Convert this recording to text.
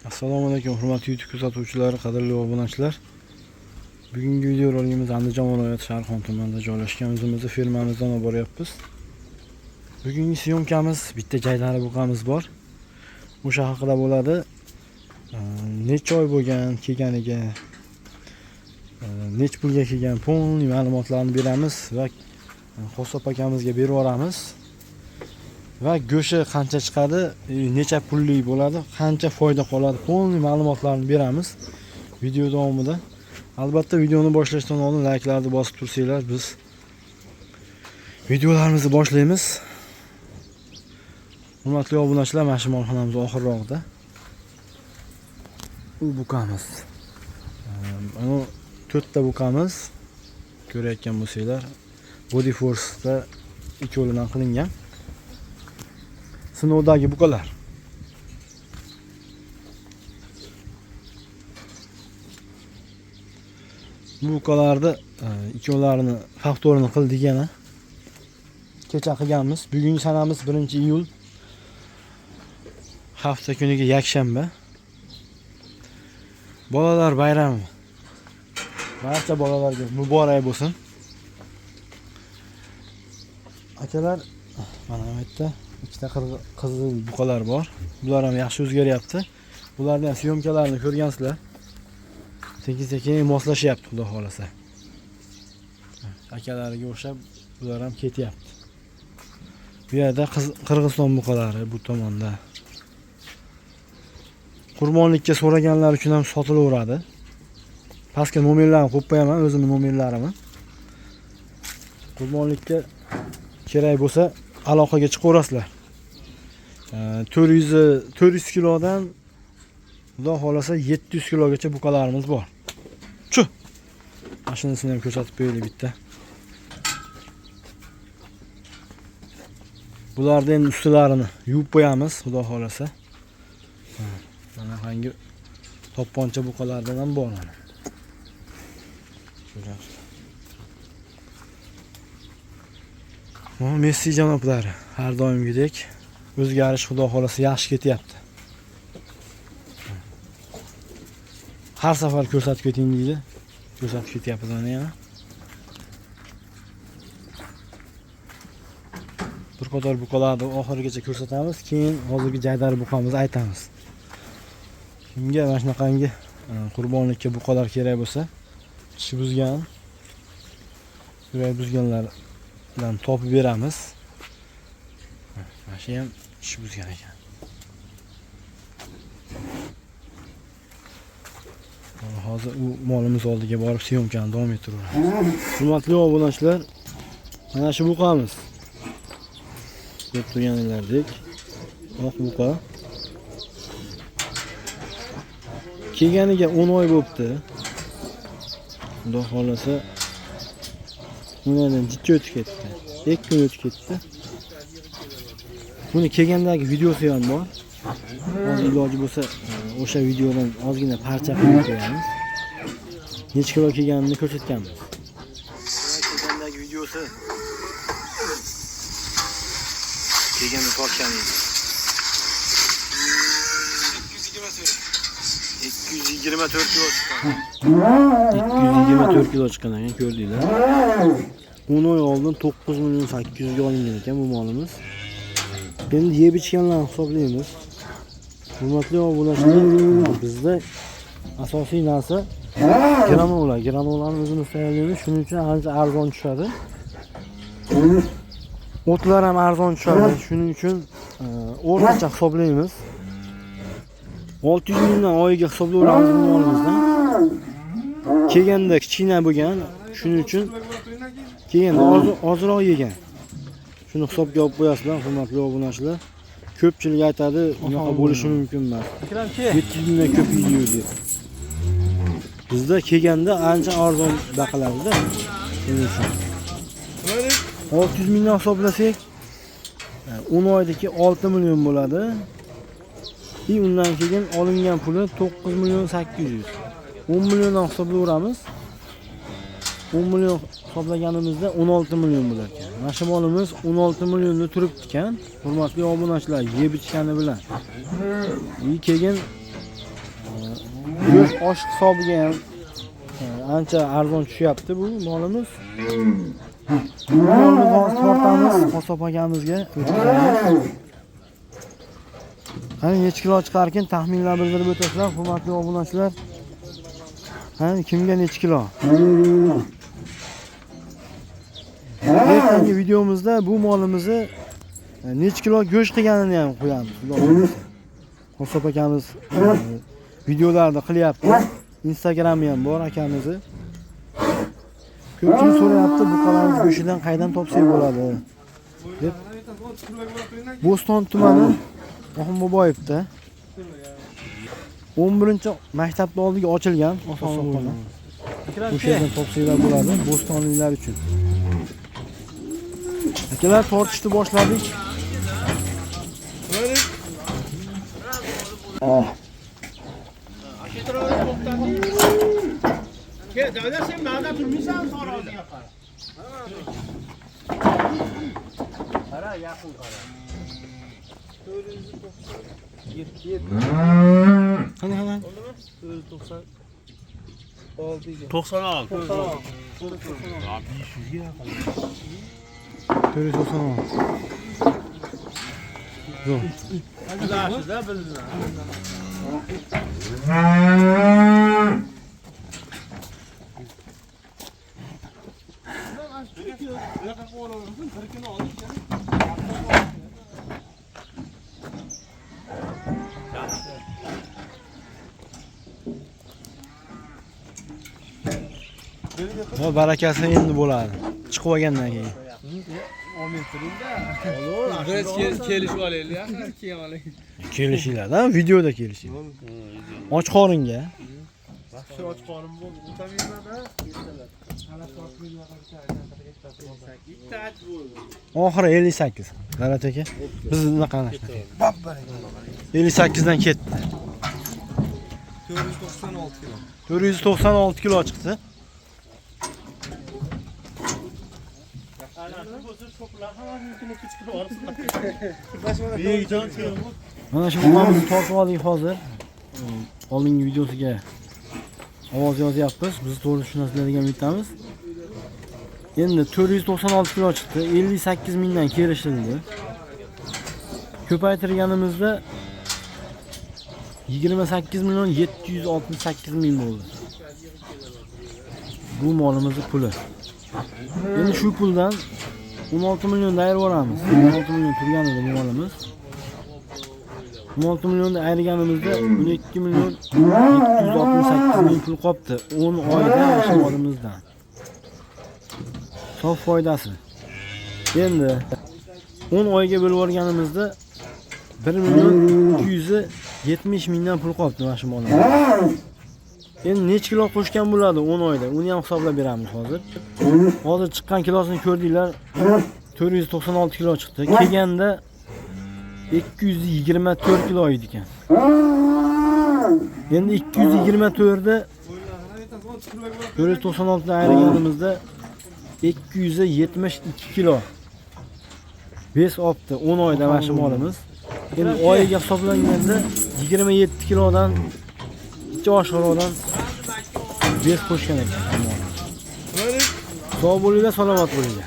Assalomu alaykum hurmatli YouTube kuzatuvchilari, qadrli obunachilar. Bugungi video roligimiz Andijon viloyati Sharxon tumanida joylashgan o'zimizni fermamizdan olib boryapmiz. Bugungi syomkamiz bitta jaydari buqamiz bor. O'sha haqida bo'ladi. Necha oy bo'lgan kelganiga, necha pulga kelgan, polniy ma'lumotlarni beramiz va qassob akamizga berib yuboramiz. Va go'shti qancha chiqadi, necha pullik bo'ladi, qancha foyda qoladi, polniy ma'lumotlarni beramiz video davomida. Albatta videoni boshlashdan oldin layklarni bosib tursanglar, biz videolarimizni boshlaymiz. Hurmatli obunachilar, mana shu molxonamiz oxirrog'ida. U buqamiz. Mana to'rtta buqamiz. Ko'rayotgan bo'lsanglar, Body Force'da ikkovidan qilingan. Sinovdagi buqalar. Bu buqalarni ikkovlarini faktorini qildik yana. Kecha qilganmiz. Bugungi sanamiz 1-iyul. Hafta kuniga yakshanba. Bolalar bayrami. Barcha bolalarga muborak bo'lsin. Akalar, mana bu yerda ikkita qizil buqalar bor. Bular ham yaxshi o'zgaryapti. Bularning ham syomkalarini ko'rgansizlar. Sekin-sekin moslashyapti, xudo xolasa. Akalariga o'xshab bular ham ketyapti. Bu yerda Qirg'iziston buqalari bu tomonda. Qurbonlikka so'raganlar uchun ham sotilaveradi. Pastga nomerlarini qo'yib qo'yaman, o'zimning nomerlarimni. Qurbonlikka kerak bo'lsa aloqaga chiqaverasizlar. 400 kilodan xudo xolasa 700 kilogacha buqalarimiz bor. Chu. Mashinasini ham ko'rsatib qo'yaylik bitta. Bularni endi ustilarini yuvib qo'yamiz, xudo xolasa. Mana hangi to'pponcha buqalardan ham bor mana. Bu Messi janoblari har doimgidek o'zgarish xudo xolasa yaxshi ketyapti. Har safar ko'rsatib keting deydi. Ko'rsatib ketyapmiz mana yana. Bir qator buqalarni oxirigacha ko'rsatamiz, keyin hozirgi jaydari buqamizni aytamiz. Kimga mana shunaqangi qurbonlikka buqalar kerak bo'lsa, tishi buzgan, yurak buzganlardan topib beramiz. Mana shu ham tishi buzgan ekan. Hozir u molimiz oldiga borib syomkani davom ettiraveramiz. Hurmatli obunachilar, mana shu buqamiz. Ko'rib turganinglardek, oq buqa. Kelganiga 10 oy bo'pti. Xudo xolasa undan jicha o'tib ketdi. 2 kun o'tib ketdi. Buni kelgandagi videosi ham bor. Hozir iloji bo'lsa o'sha videodan ozgina parcha qilib qo'yamiz. Necha kilo kelganini ko'rsatganmiz. Kelgandagi videosi kelganda tortgan edi. 224 kilo chiqqan. 224 kilo chiqqan ekan, ko'rdinglar. 10 oy oldin 9 million 800 ga olingan ekan bu molimiz. Endi yeb ichganlarni hisoblaymiz. Hurmatli obunachilar, bizda asosiy narsa granola. Granolani o'zimiz tayyorlaymiz. Shuning uchun ancha arzon tushadi. O'tlar ham arzon tushadi. Shuning uchun o'rtacha hisoblaymiz. 600 mingdan oyiga hisoblayveramiz bu molimizdan. Kelganda kichkina bo'lgan, shuning uchun kelganda ozroq yegan. Shuni hisobga olib qo'yasizlar, hurmatli obunachilar. Ko'pchilik aytadi, unaqa bo'lishi mumkin emas. 700 mingdan ko'p yeydi deb. Bizda kelganda ancha arzon baqiladi-da. Shuning uchun 600 mingdan hisoblasak, 10 oydagi 6 million bo'ladi. Undan keyin olingan puli 9 million 800. 10 milliondan hisoblayveramiz. 10 million hisoblaganimizda 16 million bo'lar ekan. Mana shu molimiz 16 millionda turibdi ekan. Hurmatli obunachilar, yeb ichgani bilan. Keyin Go'sht osh hisobiga ham ancha arzon tushyapti bu molimiz. Bu molimizni hozir tortamiz, qassob akamizga o'tkazamiz. Qani necha kilo chiqarkin, taxminlar bildirib o'tasizlar, hurmatli obunachilar. Qani kimga necha kilo? Ertangi videomizda bu molimizni necha kilo go'sht qilganini ham qo'yamiz. Xudo xohlasa. Qassob akamiz videolarda qilyapti. Instagrami ham bor akamizni. Ko'pchilik so'rayapti, bu qalamiz go'shidan qaydan topsak bo'ladi deb. Bo'ston tumani Oxunboboyevda 11-maktabning oldiga ochilgan qassobxona. O'sha yerdan topsanglar bo'ladi bo'stonliklar uchun. Akalar, tortishni boshladik. Sen mağda turmuysan sonra o'ziga qara. Qara, yaqin qara. 497. Qani qani. 496. 96. 496. Zo'r. Yaxshi-da bildim. Va barakasi endi bo'ladi. Chiqib olgandan keyin. Biz kelishib olaylik, axir keyin olaylik. Kelishinglar-da, videoda kelishinglar. Och qoringa. Shu och qorin bo'ldi. O'tavermadi. Oxiri 58. Davlat aka, biz unaqa qilamiz. 58 dan ketdi. 496 kilo. 496 kilo chiqdi. Mana shu buqamizni tortib oldik hozir. Oldingi videosiga ovoz yozyapmiz. Biz to'g'ri tushunasizlar degan umiddamiz. Endi 496 kilo chiqdi. 58 mingdan kelishildi. Ko'paytirganimizda 28 million 768 ming bo'ldi. Bu molimizning puli. Endi shu puldan 16 million ayirib yuboramiz. 16 million turgan edi bu molimiz. 16 millionni ayirganimizda 12 million 768 ming pul qolibdi 10 oyda shu molimizdan. Sof foydasi. Endi 10 oyga bo'lib yuborganimizda 1 million 270 mingdan pul qolibdi mana shu molimizdan. Endi necha kilo qo'shgan bo'ladi 10 oyda? Uni ham hisoblab beramiz hozir. Hozir chiqqan kilosini ko'rdinglar. 496 kilo chiqdi. Kelganda 224 kilo edi ekan. Endi 224 ni 496 dan ayirganimizda 272 kilo. Ves olibdi 10 oyda mana shu molimiz. Endi oyiga hisoblanganda 27 kilodan 2 oshiqroqdan ves qo'shgan ekan. Sog' bo'linglar, salomat bo'linglar.